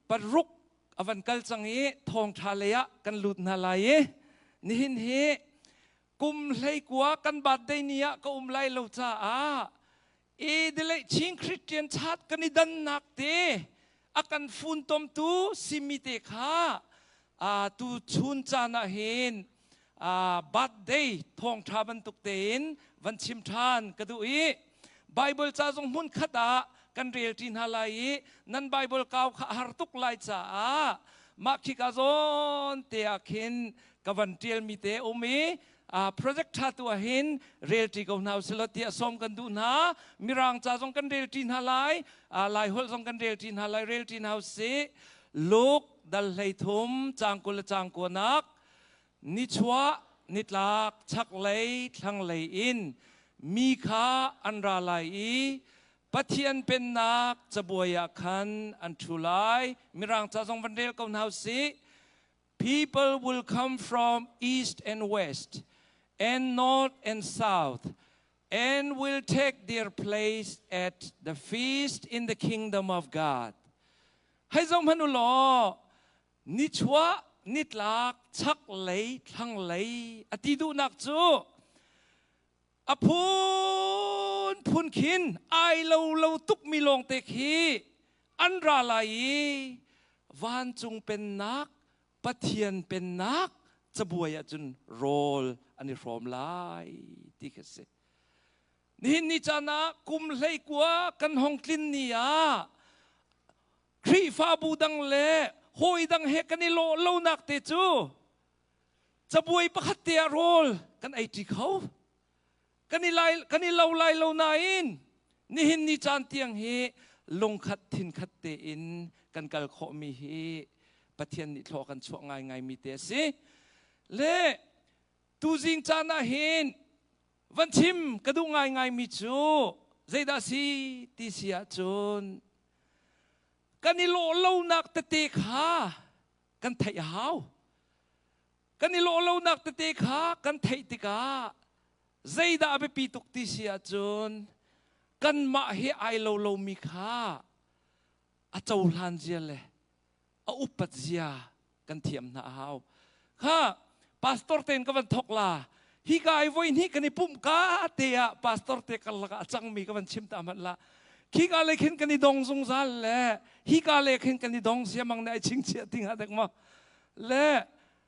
Paruk a van kal cang i thawngṭha lei ah kan lut hna lai i nihin hi kum 19 kan birthday ni ah ka um lai lo caah i delei Chin Christian chat kan i dannak te a kan funtomtu simi te kha tu chun caan ah hin birthday thawngṭha bantuk tein van chim ṭhan ka duh i Bible ca zong hmun khat ah kan rel ṭi hna lai i nan Bible kau kha a har tuk lai caah mah khika zawn te ah khin ka van ṭialmi te um i project ṭha tu ah hin rel ṭi ko hna usih law tiah sawm kan duh hna. Mirang ca zong kan rel ṭi hna lai, Lai holh zong kan rel ṭi hna lai, rel ṭi hna usih. Luke dal 13 caang 20 le caang 29. Nichuah nitlak chaklei thlanglei in mi kha an ra lai i Pathian pennak cabuai ah khan an ṭhu lai. Mirang ca zong van rel ko hna usih. People will come from east and west and north and south and will take their place at the feast in the kingdom of God. Hei zoh hmanh u law, nichuah nitlak chaklei thlanglei a ti duhnak cu a phunphun khin ai lo lo tukmi lawngte khi an ra lai i vancung pennak, Pathian pennak cabuai ahcun rawl an i hrawm lai ti khi a si. Nihin ni caan ah kum 19 kan hong tlin ni ah Khrihfabu dang le hawi dang he kan i lawh lonak te cu cabuai pakhat te ah rawl kan ei ṭi kho. Kan i, lai, kan i lo lai lo nain nihin ni caan tiang hi lungkhat thinkhat tein kan kal khawhmi hi Pathian nih thlawh kan chuah ngaingaimi te a si. Le tuzing caan ah hin van chim ka duh ngaingaimi cu zeidah si ti si ahcun kan i lawh lonak tete kha kan theih a hau. Kan i lawh lonak tete kha kan theih tikah zeidah a biapi tuk ti si ahcun kanmah he ai lo lomi kha a cohlan zia le a upat zia kan thiam hna a hau. Kha pastor tein ka van thok la. Hi ka ai voi hnih kan i pumh ka te ah pastor te karlak ah a cangmi ka van chim ta hmanh la. Khi ka le khin kan i dong zungzal le hi ka le khin kan i dong siamang ne ai chingchiah ting ha dek ma. Le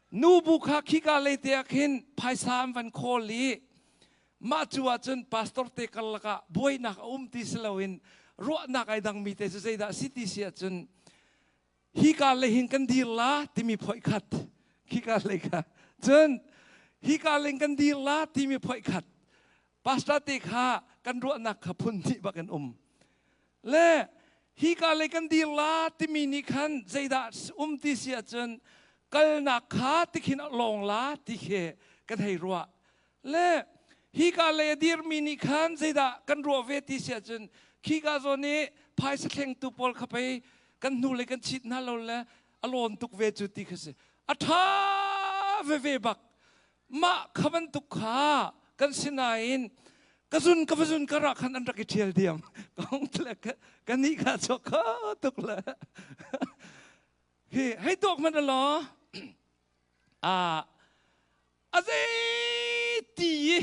nu bu kha khi ka le te ah khin phaisa an van khawl i mah cu ahcun pastor te karlak ah buainak a um ti si loin ruahnak ai dangmi te cu zeidah si ti si ahcun hika lei hin kan dir la timi phoih khat, khika lei kha cun hika lei kan dir la timi phoih khat, pastor te kha kan ruahnak kha phun hnih bak in um le hika lei kan dir la timi nih khan zeidah um ti si ahcun kalnak kha tikhin a lawng la ti khi kan hei ruah le hika lei a dirmi nih khan zeidah kan ruah ve ti si ahcun khika zawn i phaisa thlengtu pawl kha pei kan hnu lei kan chit hna lo le a lawn tuk ve cu ti kha si. A ṭha veve bak. Mah kha bantuk kha kan sinain ka zun ka va zun kar ah khan an rak i ṭhial diam. Kong le ka nih kha chuak kho tuk le hi hei tuak hmanh law a a zei ti i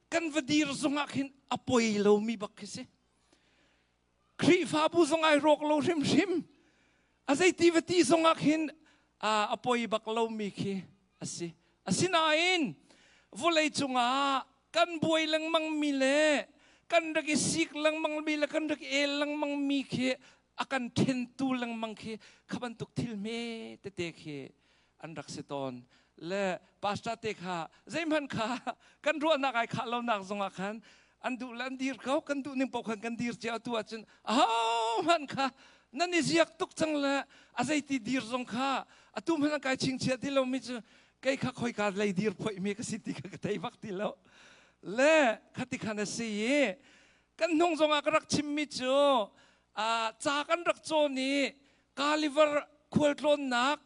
kan va dir zongah khin a poi lomi bak khi si. Khrihfabu zong ai rawk lo hrimhrim. A zeiti va ti zongah khin a poi bak lomi khi a si. Asinain vawlei cungah kan buai lengmang mi le kan rak i sik lengmang mi le kan rak i el lengmang mi khi a kan ṭhentu lengmang khi kha bantuk thil hme tete khi an rak si tawn. Le pastor te kha zeihmanh kha kan ruahnak ai khah lonak zongah khan an duh le an dir ko, kan duh ning paoh khan kan dir cio. Atu ahcun ahohmanh kha nan i ziak tuk cang le a zeiti dir zong kha atu hmanh an kai chingchiah ti lomi cu kei kha khoika lei dir phoih mi ka si ti kha ka thei bak ti lo. Le khati khan a si i kan hnung zongah ka rak chimmi cu ca kan rak cawn i Kalivar khualtlawnnak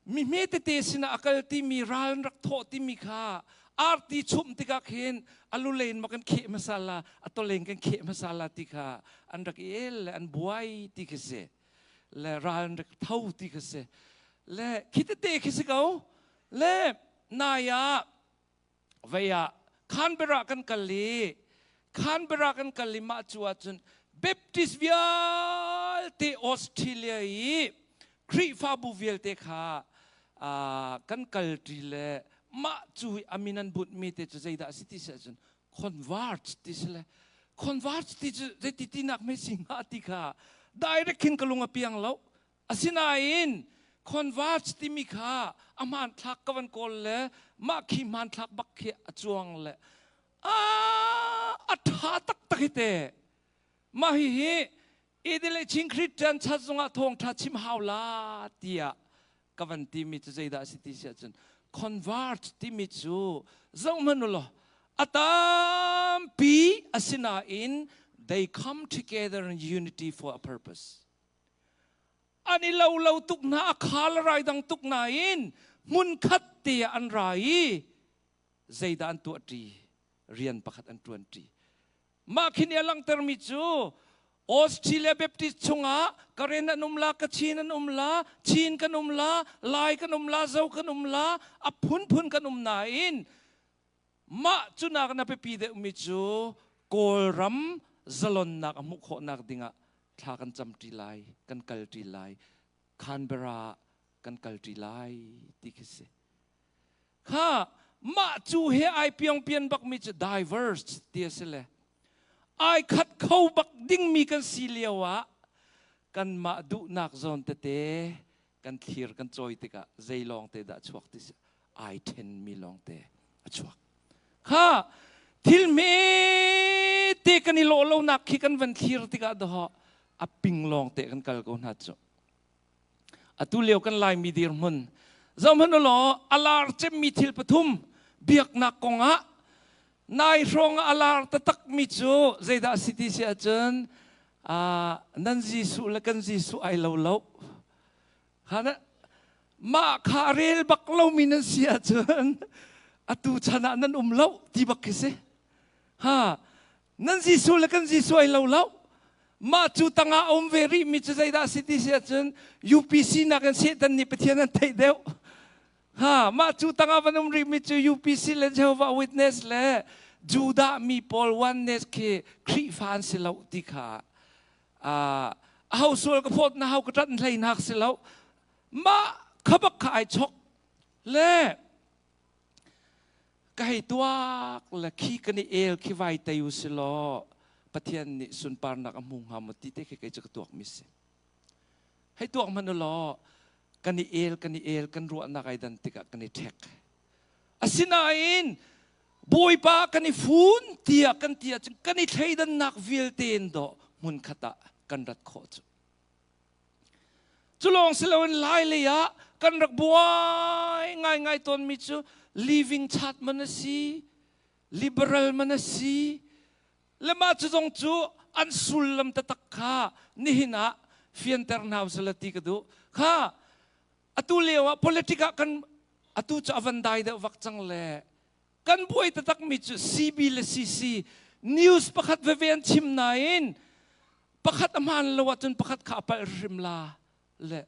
mi hme tete sinah a kal timi ral an rak thawh timi kha arti chumh tikah khin a lulein ma kan kheh hmasa la, a toleng kan kheh hmasa la ti kha an rak i el le an buai ti khi si. Le ral an rak tho ti kha si. Le khi tete khi si ko. Le nai ah vei ah Canberra kan kal i Canberra kan kal i mah cu ahcun Baptist vialte Australia i Khrihfabu vialte kha kan kalṭi le mah cu a min an bunhmi te cu zeidah a si ti si ahcun converge ti si le converge ti cu zeiti tinak hme si hnga ti kha direct khin ka lung a piang lo. Asinain converge timi kha a hmanthlak ka van kawl le mah khi hmanthlak bak khi a cuang le a ṭha taktak hi te. Mah hihi Idile Chin Christian chat zongah thawngṭha chim hau la tiah ka van timi cu zeidah a si ti si ahcun convert timi cu zohhmanh u law a tampi asinain they come together in unity for a purpose. An i lo lo tuk hna, a khal rai dang tuk nain hmunkhat te ah an ra i zeidah an tuah ṭi? Rian pakhat an ṭuan ṭi. Mah khi nih a langhtermi cu Australia Baptist chungah Karen an um la, Kachin an um la, Chin kan um la, Lai kan um la, Zo kan um la, a phunphun kan um nain mah cu nak na biapi deuhmi cu Kawlram zalonnak a hmuh khawhnak dingah thla kan camṭi lai, kan kalṭi lai, Canberra kan kalṭi lai ti khi si. Kha mah cu he ai piangpian bakmi cu diverse ti a si le ai khat kho bak dingmi kan si lio ah kanmah duhnak zawn tete kan thlir kan cawi tikah zei lawng te dah chuak ti si ai ṭhenmi lawng te a chuak. Kha thil hme te kan i lawh lonak khi kan van thlir tikah dawh a ping lawng te kan kal ko hna cu. Atu lio kan Laimi dirhmun zohhmanh u law a lar cemmi thil pathum biaknak kongah nai hrawng ah a lar taktakmi cu zeidah a si ti si ahcun nan Jesuh le kan Jesuh ai lo lo. Mah kha a rel bak lomi nan si ahcun atu chan ah nan um lo ti bak khi si. Ha, nan Jesuh le kan Jesuh ai lo lo. Mah cu tangah a um ve rih mi cu zeidah si ti si ahcun UPC nakin Satan nih Pathian an theih deuh. Ha, mah cu tangah van um rih mi cu UPC le Jehovah Witness le Judah mi pawl oneness khi Khrihfa an si lo ti kha a ho sual ka phawt na hau ka ṭanh hlei nak si lo. Mah kha bak kha ai chok le ka hei tuak le khi kan i el khi vai tei u si law Pathian nih sunparnak a hmu hnga maw ti te khi kei cu ka tuak mi si. Hei tuak hmanh u law kan i el kan i el kan ruahnak ai dan tikah kan i ṭhek. Asinain Bawipa kan i fun tiah kan ti ahcun kan i thleidannak vialte in dawh hmunkhat ah kan rat khawh cu. Cu lawng si loin Lai lei ah kan rak buai ngaingai tawnmi cu living chat man a si, liberal man a si, le mah cu zong cu an sullam taktak kha nihin ah fianter hna usila ti ka duh. Kha atu lio ah politic ah kan atu cu a van dai deuh vak cang le kan buai taktakmi cu CB le CC news pakhat veve an chim nain pakhat a hmaan lo ahcun pakhat kha a palh hrim la le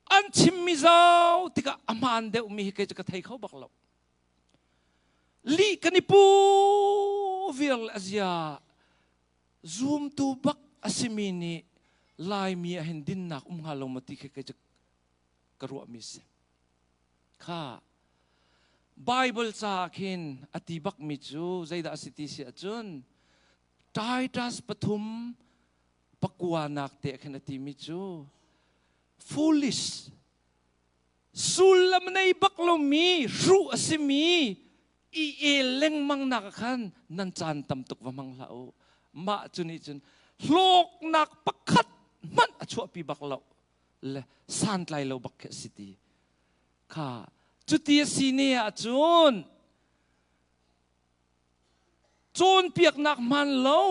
an chimmi zau tikah a hmaan deuhmi hi kei cu ka thei kho bak lo. Lih kan i pu viar le a zia zumtu bak a simi nih Laimi ah hin dinnak um hnga lo maw ti khi kei cu ka ruahmi si. Kha Bible caah khin a ti bakmi cu zeidah a si ti si ahcun Titus pathum pakuanak te khin a timi cu foolish sullam nei bak lomi hruh a simi i el lengmang nak ah khan nan caan tam tuk va hmang hlah u. Mah cu nih cun hlawknak pakhat hmanh a chuahpi bak lo le santlai lo bak khi a si ti kha. Cuti a si ne ahcun cawnpiaknak hmaan lo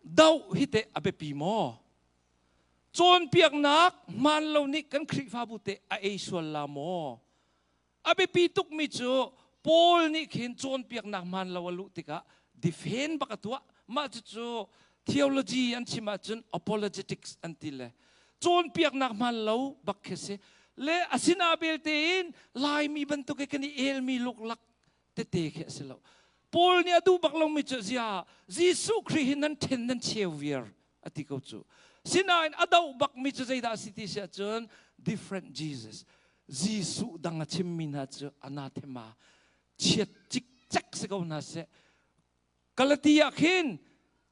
doh hi teh a biapi maw? Cawnpiaknak hmaan lo nih kan Khrihfabu teh a ei sual la maw? A biapi tukmi cu Paul nih khin cawnpiaknak hmaan lo a luh tikah defend bak a tuah. Mah cucu theology an chim ahcun apologetics an ti le. Cawnpiaknak hmaan lo bak khi si. Le asina belte in Laimi bantuk i kan i elmi luklak tete khi a si lo. Paul nih a duh bak lomi cu zia Jesuh Khrih hi nan ṭhen nan cheu viar a ti ko cu. Sinain a doh bakmi cu zeidah a si ti si ahcun different Jesus. Jesuh dang a chimmi hna cu anathema chiat cikcek si ko hna seh. Galati ah khin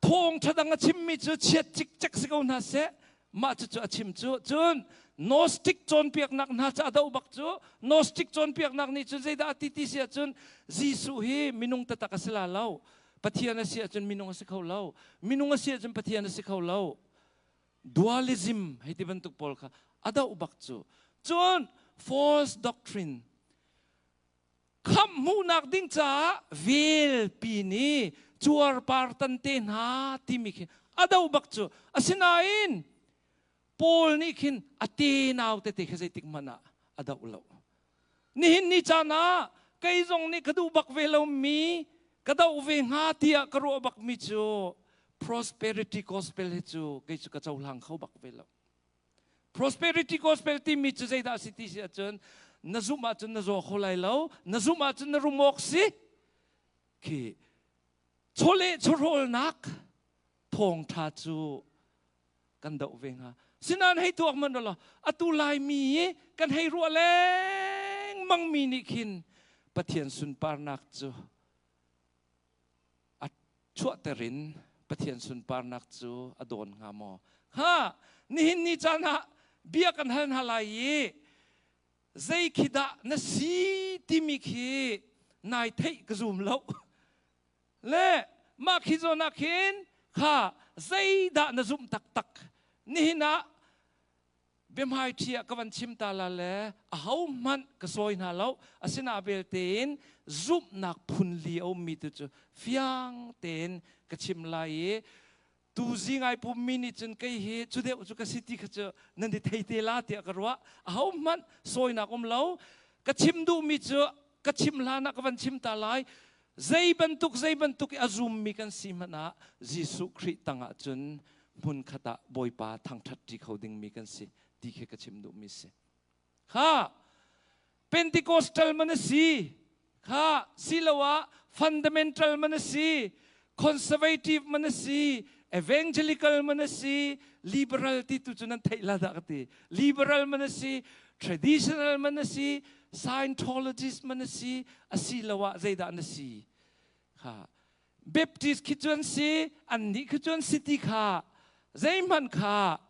thawngṭha dang a chimmi cu chiat cikcek si ko hna seh. Mah cucu a chim cu. Cun Gnostic cawnpiaknak hna cu a doh bak cu. Gnostic cawnpiaknak nih cun zeidah a ti ti si ahcun Jesuh hi minung taktak a si la lo. Pathian a si ahcun minung a si kho lo. Minung a si ahcun Pathian a si kho lo. Dualism hei ti bantuk pawl kha a doh bak cu. Cun false doctrine khamh hmuhnak ding caah velpi nih cuarpar tan te hna timi khi a do bak cu. Asinain Paul nih khin a tenau tete kha zeitik hmanh ah a doh lo. Nihin ni caan ah kei zong nih ka duh bak ve lomi ka doh ve hnga tiah ka ruah bakmi cu prosperity gospel hi cu kei cu ka cohlang kho bak ve lo. Prosperity gospel timi cu zeidah a si ti si ahcun na zumh ahcun na zaw kho lai lo, na zumh ahcun na rum awk si. Khi chawleh chawhrawlnak thawngṭha cu kan doh ve hnga. Sinain hei tuak man law atu Laimi i kan hei ruah lengmang mi nih khin Pathian sunparnak cu a chuahter in Pathian sunparnak cu a dawn hnga maw? Ha, nihin ni caan ah bia kan hal hna lai i zei khi dah na si timi khi nai theih ka zum lo. Le mah khi zawn ah khin kha zeidah na zumh taktak nihin ah biahmaiṭhi ah ka van chim ta la le ahohmanh ka sawi hna lo. Asina belte in zumhnak phun li a ummi tu cu fiang tein ka chim lai i tu zing ai pummi nih cun kei hi cu deuh cu ka si ti kha cu nan i thei te la tiah ka ruah. Ahohmanh sawinak um lo. Ka chim duhmi cu ka chim hlan ah ka van chim ta lai. Zei bantuk zei bantuk i a zummi kan si hmanh ah Jesuh Khrih tangah cun hmunkhat ah Bawipa thangṭhat ṭi kho dingmi kan si ti khi ka chim duhmi si. Kha Pentecostal man a si, kha siloah fundamental man a si, conservative man a si, evangelical man a si, liberal ti tu cu nan theih la dah ka ti. Liberal man a si, traditional man a si, Scientologist man a si, asiloah zeidah na si? Kha Baptist khi cu an si, annih khi cu an si ti kha zeihmanh kha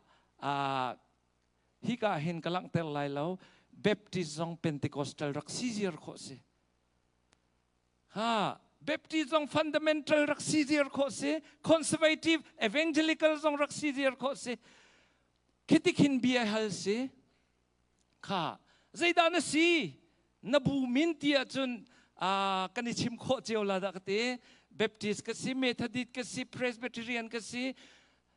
hika hin ka langhter lai lo. Baptist zong Pentecostal rak si ziar khawh si. Ha, Baptist zong fundamental rak si ziar khawh si, conservative evangelical zong rak si ziar khawh si. Khiti khin bia hal si. Kha zeidah na si? Na bu min ti ahcun kan i chim khawh cio la dah ka ti. Baptist ka si, Methodist ka si, Presbyterian ka si,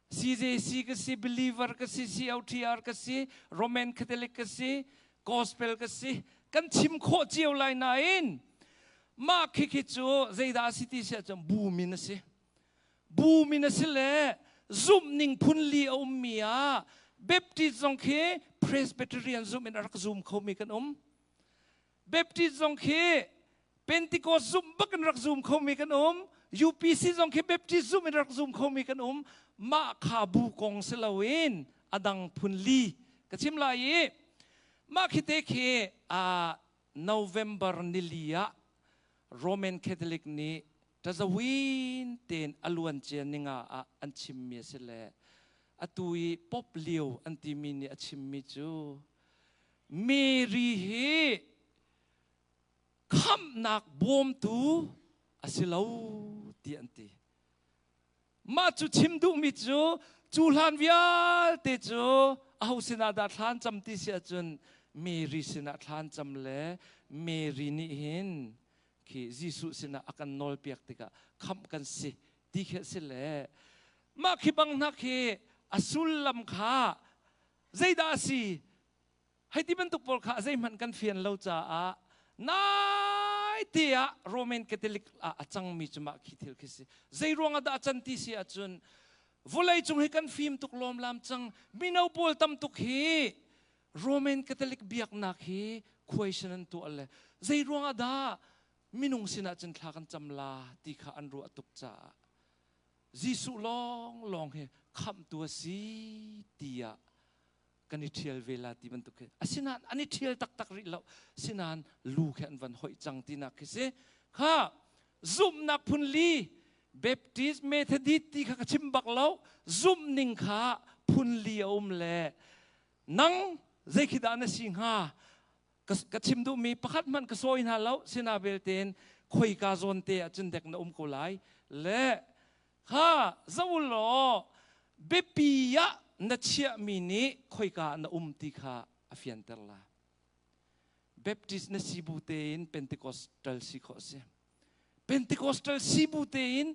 CJC ka si, Believer ka si, COTR ka si, Roman Catholic ka si, Gospel ka si. Kan chim khawh cio lai nain mah khikhi cu zeidah a si ti si ahcun bu min a si. Bu min a si le zumhning phun li a ummi ah Baptist zong khi Presbyterian zumh in a rak zum khomi kan um. Baptist zong khi Pentecost zumh bak in rak zum khomi kan um. UPC zong khi Baptist zumh in rak zum khomi kan um. Mah kha bu kong si loin a dang phun li ka chim lai i mah khi te khi November nili ah Roman Catholic nih ṭazawin tein a luancia ninga ah an chimmi a si le atu i Pope Leo an timi nih a chimmi cu Mary hi khamhnak bawmtu a si lo ti an ti. Mah cu chim duhmi cu cu hlan vialte cu aho sinah dah thlan cam ti si ahcun Mary sinah thlan cam le Mary nih hin khi Jesuh sinah a kan nawlpiak tikah khamh kan si ti khi a si le mah khi bang hna khi a sullam kha zeidah a si Hei ti bantuk pawl kha zeihmanh kan fian lo caah naite ah Roman Catholic ah a cangmi cu mah khi thil khi si. Zei ruangah dah a can ti si ahcun Vawlei cung hi kan fim tuk lawmlam cang. Mino pawl tam tuk hi Roman Catholic biaknak hi question an tuah le zei ruangah dah minung sinah cun thla kan cam la ti kha an ruah tuk caah Jesuh lawng lawng hi khamhtu a si tiah kan i ṭhial ve la ti bantuk khi. Asinain an i ṭhial taktak rih lo. Sinain lu khi an van hoih cang tinak khi si. Kha zumhnak phun li Baptist, Methodist ti kha ka chim bak lo. Zumhning kha phun li a um le nang zei khi dah na si hnga? Ka chim duhmi pakhat hmanh ka sawi hna lo. Sina belte khoika zawn te ah cun dek na um ko lai. Le kha zoh law biapi ah na chiahmi nih khoika ah na um ti kha a fianter la. Baptist na si bu tein Pentecostal si khawh si. Pentecostal si bu tein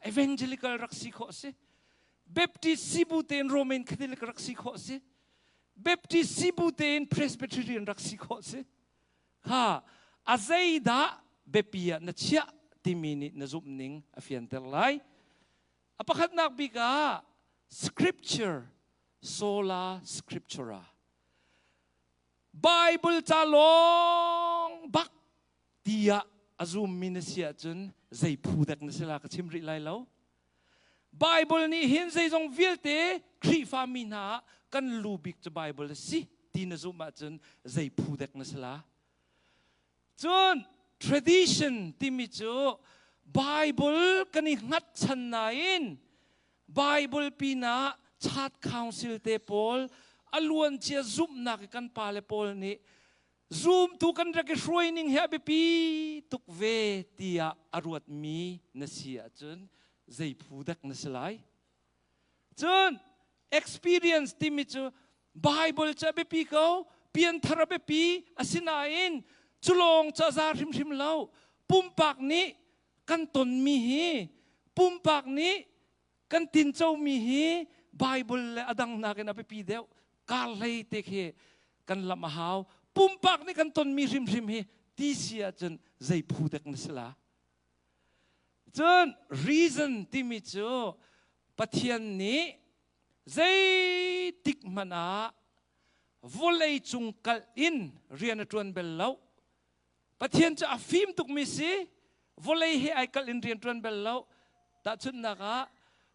evangelical rak si khawh si. Baptist si bu tein Roman Catholic rak si khawh si. Baptist si bu tein Presbyterian rak si khawh si. Kha a zeidah biapi ah na chiah timi nih na zumhning a fianter lai. A pakhatnak bik ah scripture sola scriptura. Bible ca lawng bak tiah a zummi na si ahcun zei phu dek na si la ka chim rih lai lo. Bible nih hin zeizong vialte Khrihfa mi hna ah kan lu bik cu Bible a si ti na zumh ahcun zei phu dek na si la. Cun tradition timi cu Bible kan i hngatchan nain Bible pinah Church Council te pawl a luancia zumhnak i kan pale pawl nih Zumtu kan rak i hruai ning hi a biapi tuk ve tiah a ruatmi na si ahcun zei phu dek na si lai. Cun experience timi cu Bible cu a biapi ko, pianthar a biapi, asinain cu lawng cu a za hrimhrim lo. Pumpak nih kan tonmi hi pumpak nih kan tincomi hi Bible le a dang nakin a biapi deuh. Kar hlei te khi kan lamh a hau. Pumpak nih kan tonmi hrimhrim hi ti si ahcun zei phu dek na si la. Cun reason timi cu Pathian nih zeitik hmanh ah vawlei cung kalh in rian a ṭuan bel lo. Pathian cu a fim tukmi si, vawlei he ai kalh in rian ṭuan bel lo. Tahchunhnak ah,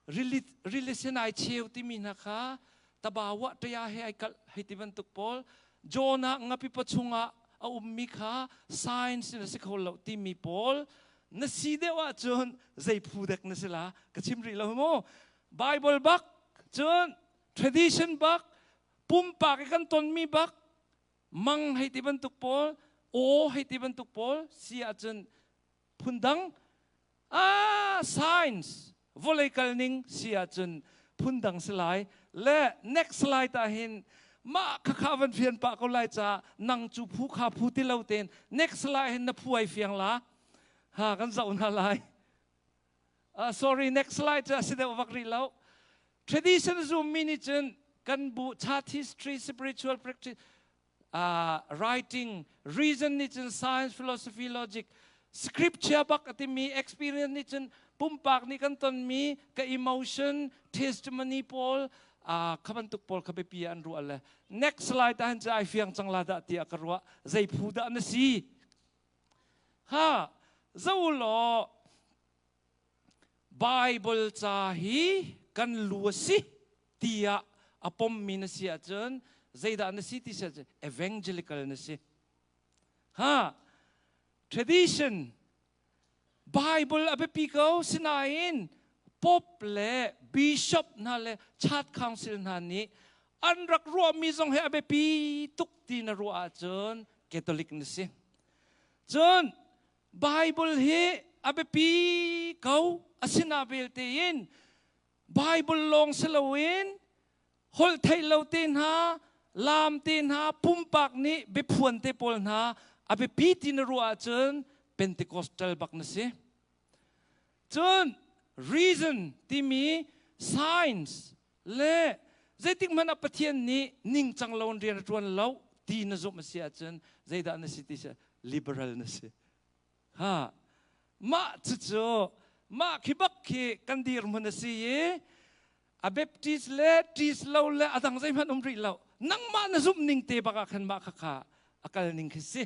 rili, rili sen ai cheu timi hna kha tabawa ṭaya he ai kalh hei ti bantuk pawl, Jonah ngapi paw chungah a ummi kha science in a si kho lo timi pawl na si deuh ahcun zei phu dek na si la ka chim rih lo mu. Bible bak, cun tradition bak, pumpak i kan tonmi bak, mang hei ti bantuk pawl aw hei ti bantuk pawl si ahcun phundang ah science vawlei kal ning si ahcun phundang si lai le next slide ah hin mah khakha van fian pah ko lai ca nang cu phu kha phu ti lo ten next slide hin na phu ai fiang la ha kan zoh hna lai. Sorry, next slide cu a si deuh vak rih lo. Tradition zummi nih cun kan bu chart history, spiritual practice, writing, reason nih cun science, philosophy, logic, scripture bak a timi experience nih cun pumpak nih kan tonmi ka emotion, testimony pawl kha bantuk pawl kha biapi an ruah le next slide ah hin cu ai fiang cang la dah tiah ka ruah. Zei phu dah na si? Ha, zo law Bible ca hi kan lu a si tiah a pommi na si ahcun zeidah na si ti si ahcun evangelical na si. Ha, tradition Bible a biapi ko sinain Pope le Bishop hna le Church Council hna nih an rak ruahmi zong hi a biapi tuk ti na ruah ahcun Catholic na si. Cun Bible hi a biapi ko asina belte in Bible lawng si loin holh theih lo te hna, laam te hna, pumpak nih biaphuan te pawl hna a biapi ti na ruah ahcun Pentecostal bak na si. Cun reason timi science le zeitik hmanh ah Pathian nih ningcang lo in rian a ṭuan lo ti na zumh a si ahcun zeidah na si ti si liberal na si. Ha mah cucu mah khi bak khi kan dirhmun a si i. A Baptist le tis lo le a dang zeihmanh um rih lo. Nangmah na zumh ning te bak ah khan mah khakha a kal ning khi si.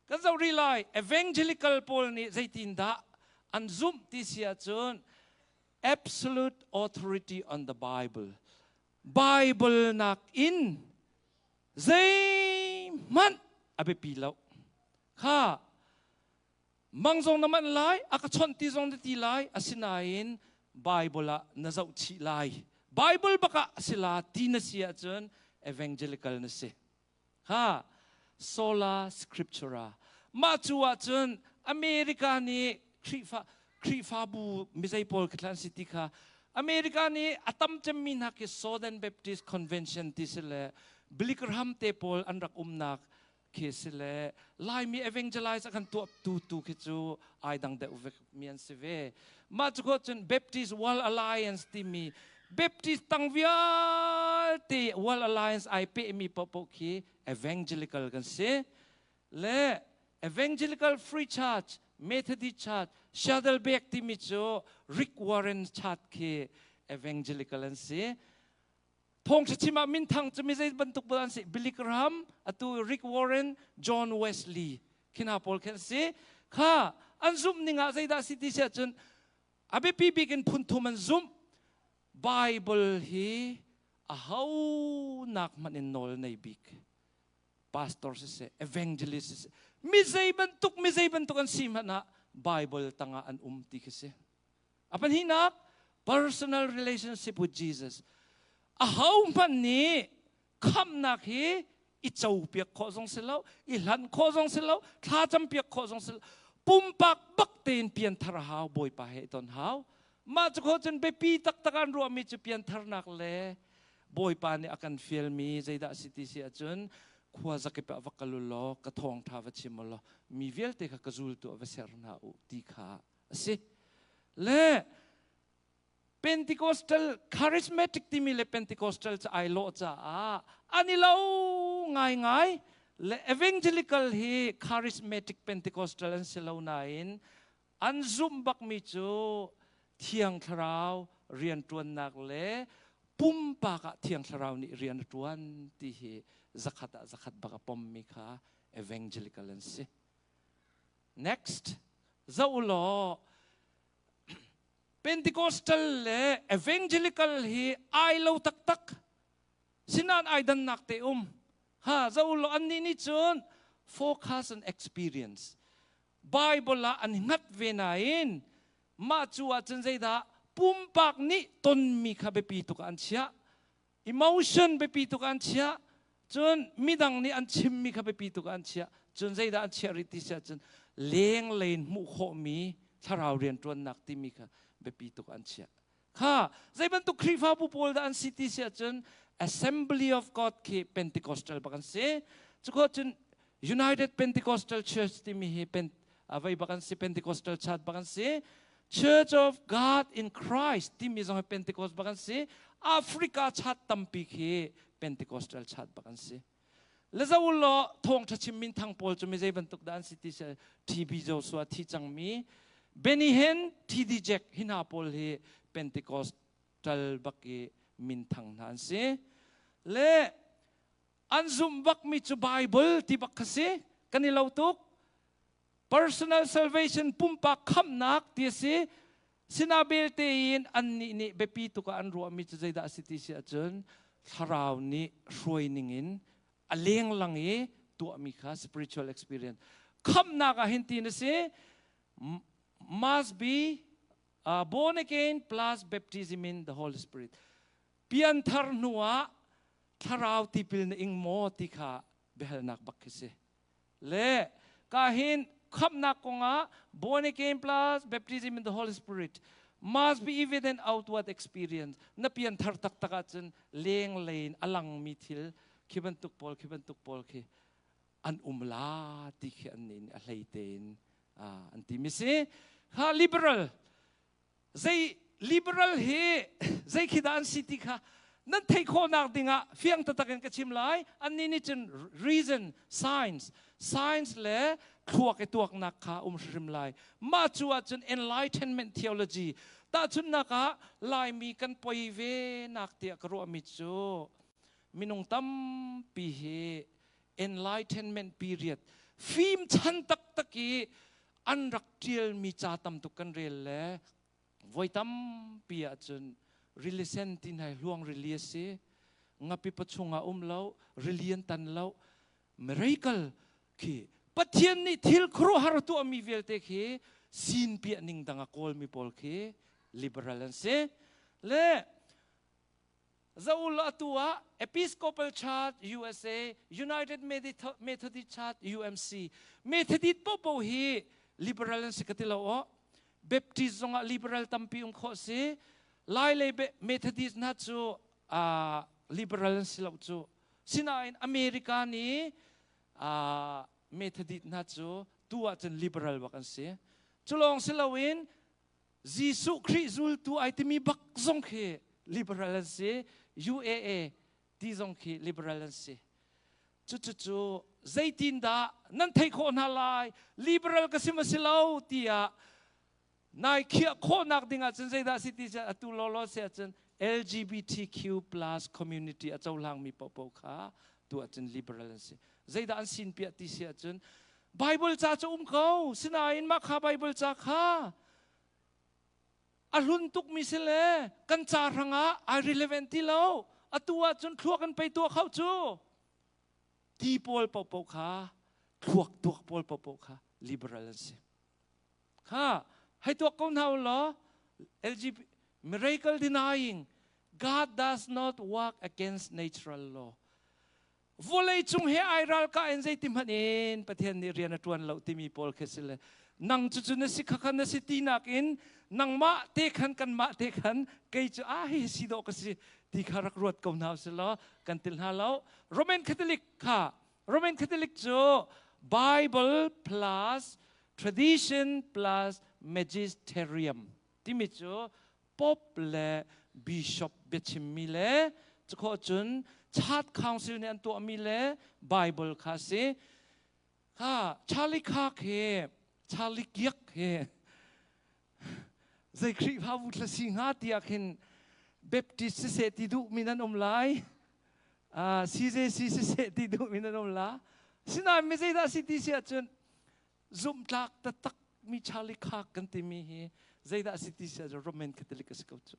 Kan zoh rih lai. Evangelical pawl nih zeitindah an zumh ti si ahcun absolute authority on the Bible. Bible nak in zeihmanh a biapi lo. Kha mang zong na manh lai, a ka chawnh ti zong na ti lai, asinain Bible ah na zoh chih lai. Bible bak ah a si la ti na si ahcun evangelical na si. Ha sola scriptura. Mah cu ahcun America nih Khrihfa Khrihfabu mizei pawl khi thlan si ti kha America nih a tam cemmi hna khi Southern Baptist Convention ti si le Billy Graham te pawl an rak umnak khi si le Laimi evangelize a kan tuah tu tu khi cu ai dang deuh vek mi an si ve. Mah cu cun Baptist World Alliance timi Baptist tang vialte World Alliance ai pehmi paohpaoh khi evangelical kan si. Le Evangelical Free Church, Methodist Church, Saddleback timi cu Rick Warren Church khi evangelical an si. Thawngṭha chim ah minthang cu mi zei bantuk bal an si. Billy Graham, atu Rick Warren, John Wesley khi hna pawl khi an si. Kha an zumh ning ah zeidah si ti si ahcun a biapi bik in phun thum an zumh. Bible hi aho nak hmanh in nawl nei bik. Pastor siseh, evangelist siseh, mi zei bantuk mi zei bantuk an si hmanh ah Bible tangah an um ti khi si. A pahnihnak, personal relationship with Jesus. Aho hmanh nih khamhnak hi i copiak khawh zong si lo, i hlanh khawh zong si lo, thlacam piak khawh zong si lo. Pumpak bak tein pianthar a hau, Bawipa he i ton hau. Mah cu khawh cun biapi taktak an ruahmi cu piantharnak le Bawipa nih a kan fialmi zeidah a si ti si ahcun khua zakip ah va kal u law ka thawngṭha va chim u law mi vialte kha ka zultu ah va ser hna u ti kha a si. Le Pentecostal charismatic timi le Pentecostal cu ai lawh caah an i lo ngaingai. Le evangelical hi charismatic Pentecostal an si lo nain an zumh bakmi cu Thiang Thlarau rianṭuannak le pumpak ah Thiang Thlarau nih rian a ṭuan ti hi zakhat ah zakhat bak a pommi kha evangelical an si. Next, zoh u law Pentecostal le evangelical hi ai lo taktak. Sinan ai dannak te um. Ha, zoh u law annih nih cun focus on experience. Bible ah an hngat ve nain mah cu ahcun zeidah pumpak nih tonmi kha biapi tuk ah an chiah. Emotion biapi tuk ah an chiah. Cun midang nih an chimmi kha biapi tuk ah an chiah. Cun zeidah an chiah rih ti si ahcun lenglei in hmuh khawhmi thlarau rianṭuannak timi kha biapi tuk ah an chiah. Kha zei bantuk Khrihfabu pawl dah an si ti si ahcun Assembly of God khi Pentecostal bak an si. Cuko cun United Pentecostal Church timi hi pen, vei bak an si, Pentecostal Church bak an si. Church of God in Christ timi zong hi Pentecost bak an si. Africa chat tampi khi Pentecostal chat bak an si. Le zo law thawngtha chim min thang pawl cu mi zei bantuk dah an si ti si TB Joshua thi cangmi Benny Hinn TD Jack hi hna pawl hi Pentecostal bak i min thang hna an si. Le an zumh bakmi cu Bible ti bak kha si. Kan i lo tuk. Personal salvation pumpak khamhnak ti a si. Sina belte in annih nih biapi tuk ah an ruahmi cu zeidah a si ti si ahcun thlarau nih hruai ning in a lenglang i tuahmi kha spiritual experience. Khamhnak ah hin tin a si. Must be born again plus baptism in the Holy Spirit. Pianthar hnu ah thlarau tipil na ing maw ti kha biahalnak bak khi si. Le ka hin khamhnak kongah born again plus baptism in the Holy Spirit must be evident outward experience. Na pianthar taktak ahcun lenglei in a langmi thil khi bantuk pawl khi bantuk pawl khi an um la ti khi an nih a hlei tein an ti mi si. Kha liberal zei liberal hi zei khi dah an si ti kha nan theih khawhnak dingah fiang taktak in ka chim lai. Annih nih cun reason, science, science le thluak i tuaknak kha um hrim lai. Mah cu ahcun enlightenment theology. Tahchunhnak ah Laimi kan poi ve nak tiah ka ruahmi cu minung tampi hi enlightenment period fim chan taktak i an rak ṭialmi ca tam tuk kan rel le voi tampi ahcun rili sen ti hna hluang rili a si ngapi pachung ah um lo rili an tan lo miracle khi Pathian nih thil khuaruahhar tuahmi vialte khi sin piah ning dang a kawlmi pawl khi liberal an si le Zaul atu ah Episcopal Church USA, United Methodist Church UMC, Methodist popo hi liberal an si ka ti lo aw. Baptist zongah liberal tampi um khawh si. Lai lei Methodist hna cu liberal an si lo cu. Sinain America nih Methodist hna cu tu ahcun liberal bak an si. Cu lawng si loin Jesuh Khrih zultu ai timi bak zong khi liberal an si. UAA ti zong khi liberal an si. Cucucu zeitindah nan theih khawh hna lai? Liberal ka si ma si lo tiah nai khiah khawhnak ding ahcun zeidah si ti atu lawlaw si ahcun LGBTQ plus community a cohlangmi paohpaoh kha tu ahcun liberal an si. Zeidah an sin piah ti si ahcun Bible ca cu um ko sinain mah kha Bible ca kha a hlun tukmi si le kan ca hrangah ai relevant ti lo atu ahcun thluak in pei tuah kho cu ti pawl paohpaoh kha thluak tuak pawl paohpaoh kha liberal an si kha hei tuak ko hna u law LGBT miracle denying God does not work against natural law Vawlei cung he ai ralkah in zeiti hmanh in Pathian nih rian a ṭuan lo timi pawl khi si le nang cu cu na si kha kha na si tinak in nangmah te khan kanmah te khan kei cu ah hi si dawh ka si ti kha rak ruat ko hna usih law kan til hna lo. Roman Catholic kha Roman Catholic cu Bible plus tradition plus magisterium timi cu Pope le Bishop biachimmi le cukhawh cun Church Council nih an tuahmi le Bible kha si. Kha Charlie Kirk he Charlie Kirk he zei Khrihfabu thla si hnga tiah khin Baptist siseh ti duhmi nan um lai. CJC siseh ti duhmi nan um la. Sinain mi zeidah si ti si ahcun zumhtlak taktak mi Charlie Kirk kan timi hi zeidah a si ti si ahcun Roman Catholic a si ko cu.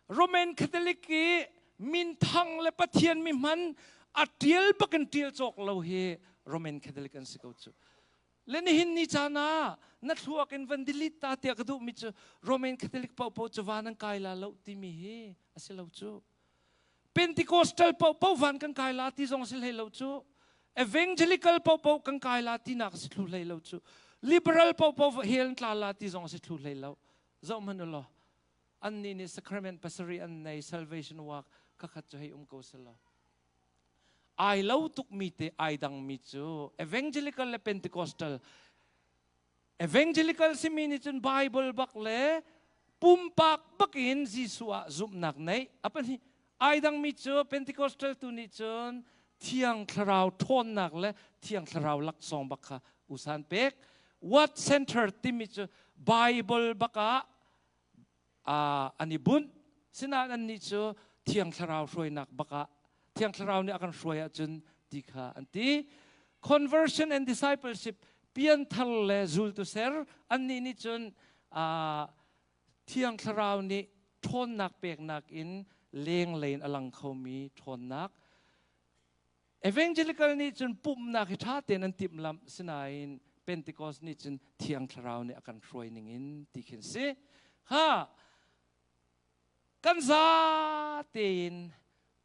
Roman Catholic i minthang le Pathian mi hman a tial bakin tial cawk lo hi Roman Catholic an si ko cu. Le nihin ni caan ah na thluak in van delete ta tiah ka duhmi cu Roman Catholic paohpaoh cu van an kai la lo timi hi a si lo cu. Pentecostal paohpaoh van kan kai la ti zong si hlei lo cu. Evangelical paohpaoh kan kai la tinak si thlu hlei lo cu. Liberal paohpaoh hell tla la ti zong si thlu hlei lo. Zoh hmanh u law. Annih nih sacrament pasarih an nei salvation work khakhat cu hei um ko selaw. Ai lo tukmi te ai dangmi cu evangelical le Pentecostal Evangelical simi nih cun Bible bak le pumpak bakin Jesuh ah zumhnak neih. A pahnih ai dangmi cu Pentecostal tu nih cun Thiang Thlarau ṭhawnnak le Thiang Thlarau laksawng bak kha usan pek. What center timi cu Bible bak ah an i bunh. Sinain annih cu Thiang Thlarau hruainak bak ah Thiang Thlarau nih a kan hruai ahcun ti kha an ti. Conversion and discipleship pianthar le zultu ser annih nih cun Thiang Thlarau nih ṭhawnnak peknak in lenglei in a lang khomi ṭhawnnak Evangelical nih cun pumhnak hi ṭha tein an timhlamh sinain Pentecost nih cun Thiang Thlarau nih a kan hruai ning in ti khin si. Ha kan za tein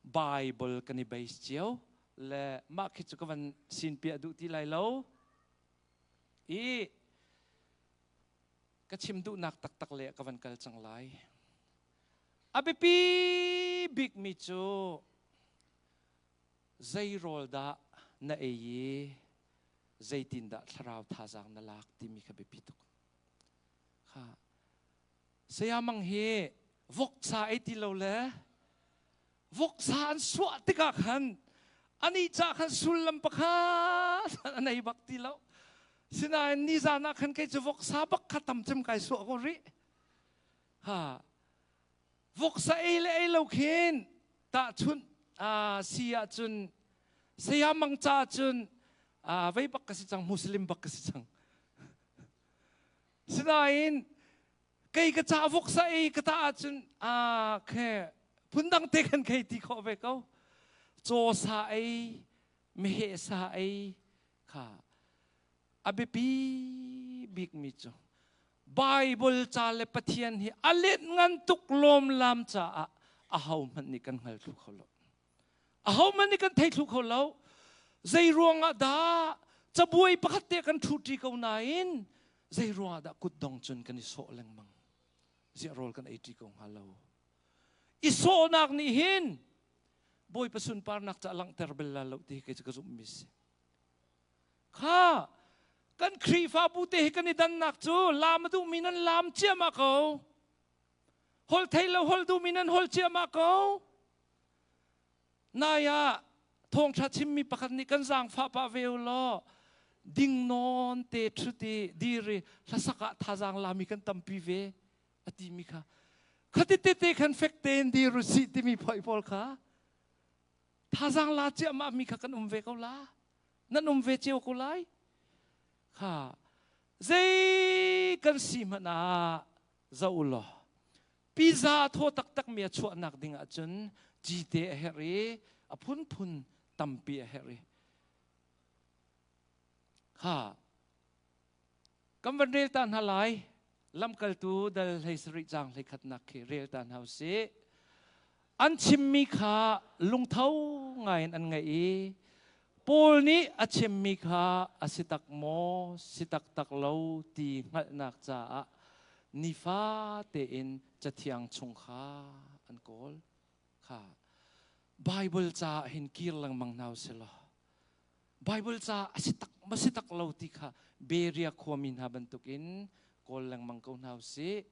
Bible kan i base cio le mah khi cu ka van sin piah duh ti lai lo. I ka chim duhnak taktak le ka van kal cang lai. A biapi bikmi cu zei rawl dah na ei i zeitindah thlarau thazaang na lak timi kha biapi tuk. Kha saya mang hi voksa ei ti lo le voksa an suah tikah khan ani ca khan sullam pakhat an ei bak ti lo. Sinain nizan ah khan kei cu voksa bak kha tam cem kai suah ko rih. Ha voksa ei le ei lo khin tahchunh si ahcun saya mang ca cun vei bak ka si cang, Muslim bak ka si cang. Sinain kei ka ca voksa ei ka ta ahcun khe phundang te khan khei ti khawh ve ko. Caw sa ei, meheh sa ei kha a biapi bikmi cu Bible ca le Pathian hi a let ngan tuk lawmlam caah ahohmanh nih kan hngal thlu kho lo. Ahohmanh nih kan thei thlu kho lo. Zei ruangah dah cabuai pakhat te kan ṭhuṭi ko nain zei ruangah dah kutdong cun kan i sawh lengmang? Ziah rawl kan ei ṭi ko hnga lo? I sawhnak nih hin Bawipa sunparnak ca langhter bel la lo ti hi kei cu ka zumhmi si. Kha kan Khrihfabu te hi kan i dannak cu laam a duhmi nan laam ciahmah ko. Hol thei lo hol duhmi nan hol ciahmah ko. Nai ah thawngṭha chimmi pakhat nih kan zaangfah pah ve u law ding nawn te ṭhut i dir i hlasak ah thazaang lami kan tampi ve a timi kha khati tete khan fek tein dir u sih timi phoih pawl kha thazaang la ciahmah mi kha kan um ve ko la. Nan um ve cio ko lai. Kha zei kan si hmanh ah zoh u law pizza thaw taktak mi a chuahnak ding ahcun cite a herh i a phunphun tampi a herh i kha kan van rel ta hna lai. Lamkaltu dal 17 caang 11nak khi rel ta hna usih. An chimmi kha lungtho ngaiin an ngaih i Paul nih a chimmi kha a si tak maw, si taktak lo ti hngalhnak caah nifa tein Cathiang chung kha an kawl. Kha Baibal caah hin kir lengmang hna usih law Baibal ca a si tak ma si tak lo ti kha Beria khuami hna bantukin kawl lengmang ko hna usih.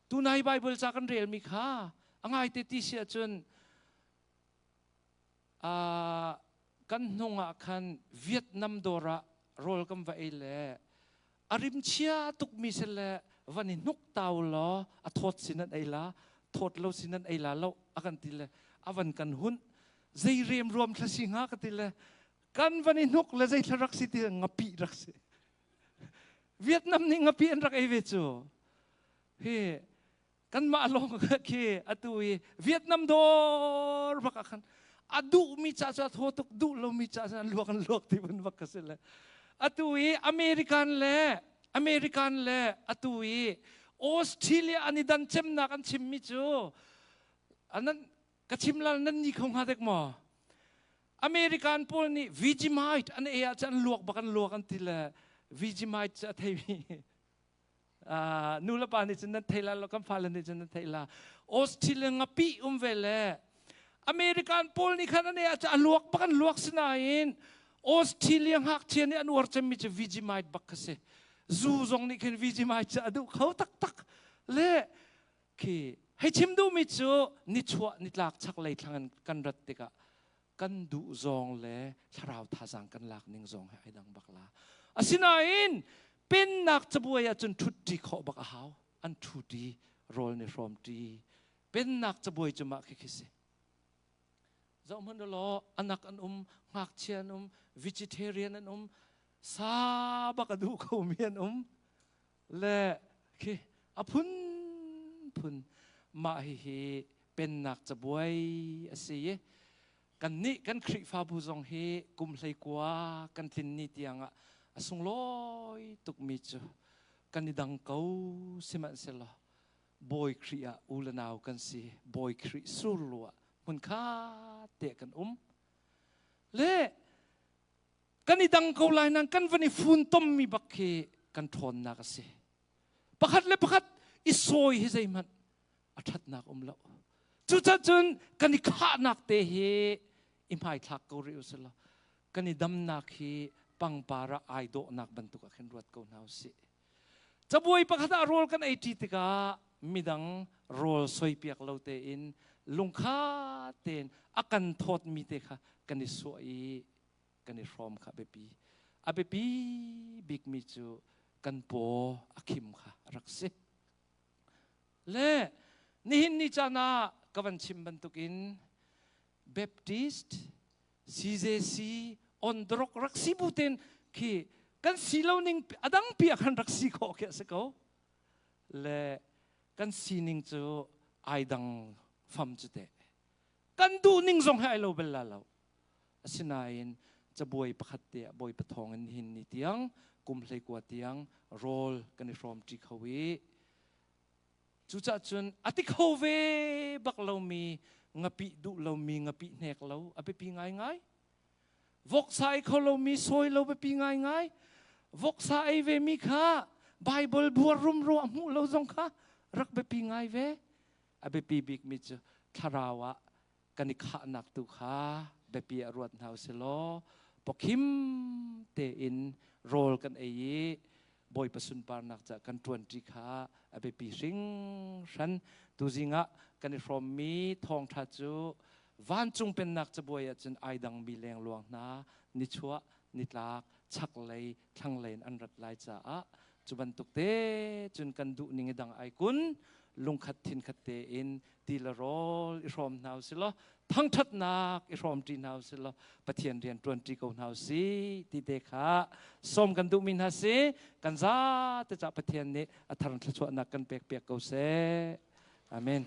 Tunai Baibal ca kan relmi kha a ngaite ti si ahcun kan hnung ah khan Vietnam dawr ah rawl kan va ei le a rim chia tukmi si le van i hnuk tau law a thawt sin an ei la, thawt lo sin an ei la lo a kan ti le a van kan hunh. Zei rem ruam thla si hnga ka ti le kan van i hnuk le zei thla rak si ti ngapi rak si. Vietnam nih ngapi an rak ei ve cu. Hi kanmah lawng khi atu i Vietnam dawr bak ah khan a duhmi ca cu a thaw tuk, duh lomi ca cu an luak an luak ti ban bak ka si le atu i American le atu i Australia an i dan cemnak an chimmi cu anan ka chim lal nan ni kho hnga dek maw? American pawl nih Vegemite an ei ah cun an luak bak an luak an ti le Vegemite cu a theimi nu le pa nih cun nan thei la lo, kan fale nih cun nan thei la. Australia ngapi um ve le American pawl nih khan an ei ah cun a luak bak an luak. Sinain Australia ngakchia nih an uar cemmi cu Vegemite bak kha si. Zu zong nih khin Vegemite cu a duh kho taktak le khi hei chim duhmi cu nichuah nitlak chaklei thlang kan rat tikah kan duh zawng le thlarau thazaang kan lak ning zong he ai dang bak la. Asinain pennak cabuai ah cun ṭhutṭi khawh bak a hau. An ṭhuṭi, rawl ni hrawmṭi. Pennak cabuai cu mah khi khi si. Zoh hmanh law, anak an um, ngakchia an um, vegetarian an um, sa bak a duh khomi an um le khi a phunphun. Mah hihi pennak cabuai a si i kannih kan Khrihfabu zong hi kum 19 kan tlin ni tiangah a sunglawi tukmi cu kan i dang ko, sihmanhsehlaw Bawi Khrih ah u le nau kan si. Bawi Khrih surlu ah hmunkhat te kan um le kan i dang ko lai nan kan van i funtommi bak khi kan ṭhawnnak a si. Pakhat le pakhat i sawi hi zeihmanh a ṭhatnak um lo. Cucacun kan i khahnak te hi i hmaithlak ko rih usih law kan i damnak hi pangpar ah ai dawhnak bantuk ah khin ruat ko hna usih. Cabuai pakhat ah rawl kan ei ṭi tikah midang rawl soipiak lo tein lungkha tein a kan thawtmi te kha kan i suah i kan i hrawm kha biapi. A biapi bikmi cu kan paw a khim kha a rak si. Le Nihin ni caan ah ka van chim bantukin Baptist, CJC, on the rock rak si bu ten khi kan si lo ning adang pi ah khan rak si khawh khi a si ko. Le kan sining cu ai dang fam cu teh. Kan duh ning zong he ai lo bel la lo. Asinain cabuai pakhat te ah Bawipa thawng in hin ni tiang kum 19 tiang rawl kan i hrawm ṭi kho i cucah cun a ti kho ve bak lomi ngapih duh lomi ngapih hnek lo a biapi ngaingai. Voksa ei kho lomi sawi lo biapi ngaingai. Voksa ei ve mi kha Bible buar rumro a hmuh lo zong kha rak biapi ngai ve. A biapi bikmi cu thlarau ah kan i khahnak tu kha biapi ah ruat hna usih law pawkhim tein rawl kan ei i Bawipa sunparnak ca kan ṭuanṭi kha a biapi hringhran. Tuzing ah kan i hrawmmi thawngṭha cu vancung pennak cabuai ahcun ai dangmi lengluang hna nichuah nitlak chaklei thlanglei in an rat lai caah cu bantuk te cun kan duh ning i dang ai kun lungkhat thinkhat tein ti le rawl i hrawm hna usih law thangṭhatnak i hrawm ṭi hna usih law Pathian rian ṭuan ṭi ko hna usih ti te kha sawm kan duhmi hna si. Kan zate cah Pathian nih a thar thluachuahnak kan pek piak ko seh. Amen.